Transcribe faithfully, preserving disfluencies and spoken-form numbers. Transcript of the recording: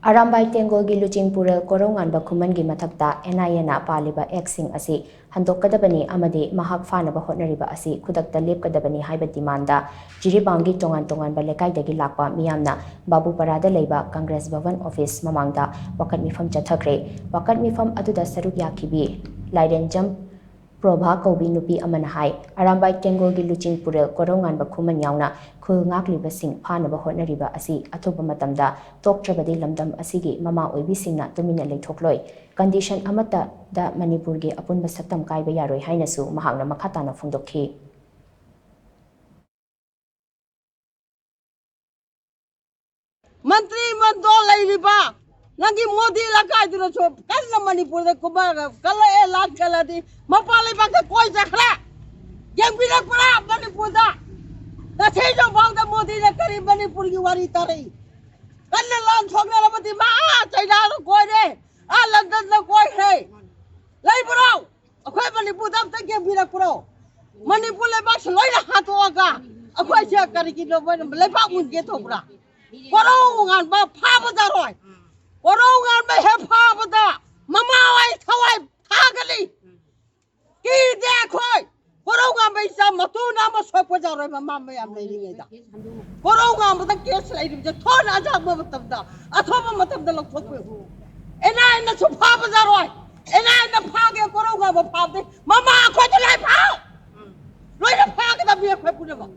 ꯑꯔꯥꯝꯕꯥꯏ ꯇꯦꯡꯒꯣꯜꯒꯤ ꯂꯨꯆꯤꯡꯄꯨꯔꯦꯜ ꯀꯣꯔꯧꯉꯥꯟꯕ ꯈꯨꯃꯟꯒꯤ ꯃꯊꯛꯇ ꯑꯦꯟ ꯑꯥꯏ ꯑꯦꯅ ꯄꯥꯜꯂꯤꯕ ꯑꯦꯛꯁꯁꯤꯡ ꯑꯁꯤ ꯍꯟꯗꯣꯛꯀꯗꯕꯅꯤ ꯑꯃꯗꯤ ꯃꯍꯥꯛ ꯐꯥꯅꯕ ꯍꯣꯠꯅꯔꯤꯕ ꯑꯁꯤ ꯈꯨꯗꯛꯇ ꯂꯦꯞꯀꯗꯕꯅꯤ ꯍꯥꯏꯕ ꯗꯤꯃꯥꯟꯗ ꯖꯤꯔꯤꯕꯥꯝꯒꯤ ꯇꯣꯉꯥꯟ ꯇꯣꯉꯥꯟꯕ ꯂꯩꯀꯥꯏꯗꯒꯤ ꯂꯥꯛꯄ ꯃꯤꯌꯥꯝꯅ ꯕꯥꯕꯨꯄꯥꯔꯥꯗ ꯂꯩꯕ ꯀꯪꯒ꯭ꯔꯦꯁ ꯚꯕꯟ ꯑꯣꯐꯤꯁ ꯃꯃꯥꯡꯗ ꯋꯥꯀꯠ ꯃꯤꯐꯝ ꯆꯠꯊꯈ꯭ꯔꯦ꯫ ꯋꯥꯀꯠ ꯃꯤꯐꯝ ꯑꯗꯨꯗ ꯁꯔꯨꯛ ꯌꯥꯈꯤꯕꯤ ꯂꯥꯏꯔꯦꯟꯖꯝ ꯄ꯭ꯔꯣꯚꯥ ꯀꯧꯕꯤ ꯅꯨꯄꯤ ꯑꯃꯅ ꯍꯥꯏ, ꯑꯔꯥꯝꯕꯥꯏ ꯇꯦꯡꯒꯣꯜꯒꯤ ꯂꯨꯆꯤꯡ ꯄꯨꯔꯦꯜ ꯀꯣꯔꯧꯉꯥꯟꯕ ꯈꯨꯃꯟ ꯌꯥꯎꯅ ꯈꯨꯜ ꯉꯥꯛꯂꯤꯕꯁꯤꯡ ꯐꯥꯅꯕ ꯍꯣꯠꯅꯔꯤꯕ ꯑꯁꯤ ꯑꯊꯨꯕ ꯃꯇꯝꯗ ꯇꯣꯛꯇ꯭ꯔꯕꯗꯤ ꯂꯝꯗꯝ ꯑꯁꯤꯒꯤ ꯃꯃꯥ ꯑꯣꯏꯕꯤꯁꯤꯡꯅ ꯇꯨꯃꯤꯟꯅ ꯂꯩꯊꯣꯛꯂꯣꯏ꯫ ꯀꯟꯗꯤꯁꯟ ꯑꯃꯠꯇꯗ ꯃꯅꯤꯄꯨꯔꯒꯤ ꯑꯄꯨꯟꯕ ꯁꯛꯇꯝ ꯀꯥꯏꯕ ꯌꯥꯔꯣꯏ ꯍꯥꯏꯅꯁꯨ ꯃꯍꯥꯛꯅ ꯃꯈꯥ ꯇꯥꯅ ꯐꯣꯡꯗꯣꯛꯈꯤ꯫ ꯃꯟꯇ꯭ꯔꯤ ꯃꯟꯗꯣꯜ ꯂꯩꯔꯤꯕ ꯅꯪꯒꯤ ꯃꯣꯗꯤ ꯂꯩꯀꯥꯏꯗꯨꯅꯁꯨ ꯀꯟꯅ ꯃꯅꯤꯄꯨꯔꯗ ꯀꯨꯝꯃꯛꯑꯒ ꯀꯜꯂꯛꯑꯦ, ꯂꯥꯟ ꯀꯜꯂꯗꯤ ꯃꯄꯥꯟ ꯂꯩꯕꯥꯛꯇ ꯀꯣꯏ ꯆꯠꯈ꯭ꯔꯦ꯫ ꯌꯦꯡꯕꯤꯔꯛꯄ꯭ꯔꯥ ꯃꯅꯤꯄꯨꯔꯗ? ꯉꯁꯤꯁꯨ ꯐꯥꯎꯗ ꯃꯣꯗꯤꯅ ꯀꯔꯤ ꯃꯅꯤꯄꯨꯔꯒꯤ ꯋꯥꯔꯤ ꯇꯥꯔꯛꯏ? ꯀꯟꯅ ꯂꯥꯟ ꯁꯣꯛꯅꯔꯕꯗꯤ ꯃꯥ ꯑꯥ ꯆꯩꯅꯥꯗ ꯀꯣꯏꯔꯦ, ꯑꯥ ꯂꯟꯗꯟꯗ ꯀꯣꯏꯈ꯭ꯔꯦ꯫ ꯂꯩꯕ꯭ꯔꯣ? ꯑꯩꯈꯣꯏ ꯃꯅꯤꯄꯨꯔꯗ ꯑꯝꯇ ꯌꯦꯡꯕꯤꯔꯛꯄ꯭ꯔꯣ? ꯃꯅꯤꯄꯨꯔ ꯂꯩꯕꯥꯛꯁꯤ ꯂꯣꯏꯅ ꯍꯥꯠꯇꯣꯛꯑꯒ ꯑꯩꯈꯣꯏꯁꯦ ꯀꯔꯤꯒꯤꯅꯣ ꯃꯣꯏꯅ ꯂꯩꯕꯥꯛ ꯃꯨꯟꯒꯦ ꯇꯧꯕ꯭ꯔꯥ? ꯀꯣꯔꯧ ꯉꯥꯟꯕ ꯐꯥꯕ ꯌꯥꯔꯣꯏ꯫ ꯀꯣꯔꯧ ꯉꯥꯟꯕ ꯍꯦꯛ ꯐꯥꯕꯗ ꯃꯃꯥ ꯍꯣꯏ ꯊꯋꯥꯏ ꯊꯥꯒꯅꯤ꯫ ꯀꯤꯗꯦ ꯑꯩꯈꯣꯏ꯫ ꯀꯣꯔꯧ ꯉꯥꯟꯕ ꯏꯆꯥ ꯃꯇꯨꯅ ꯑꯃ ꯁꯣꯛꯄ ꯌꯥꯔꯣꯏ ꯃꯃꯥ ꯃꯌꯥꯝ ꯂꯩꯔꯤꯉꯩꯗ꯫ ꯀꯣꯔꯧ ꯉꯥꯟꯕꯗ ꯀꯦꯁ ꯂꯩꯔꯤꯕꯁꯦ ꯊꯣꯏꯅ ꯑꯆꯥꯛꯄ ꯃꯇꯝꯗ, ꯑꯊꯨꯕ ꯃꯇꯝꯗ ꯂꯧꯊꯣꯛꯄꯤꯌꯨ꯫ ꯑꯦꯟ ꯑꯥꯏ ꯑꯦꯅꯁꯨ ꯐꯥꯕ ꯌꯥꯔꯣꯏ꯫ ꯑꯦꯟ ꯑꯥꯏ ꯑꯦꯅ ꯐꯥꯒꯦ ꯀꯣꯔꯧ ꯉꯥꯟꯕ ꯐꯥꯕꯗꯤ ꯃꯃꯥ ꯑꯩꯈꯣꯏꯗ ꯂꯣꯏ ꯐꯥꯎ꯫ ꯂꯣꯏꯅ ꯐꯥꯒꯗꯕꯅꯤ ꯑꯩꯈꯣꯏ ꯄꯨꯝꯅꯃꯛ꯫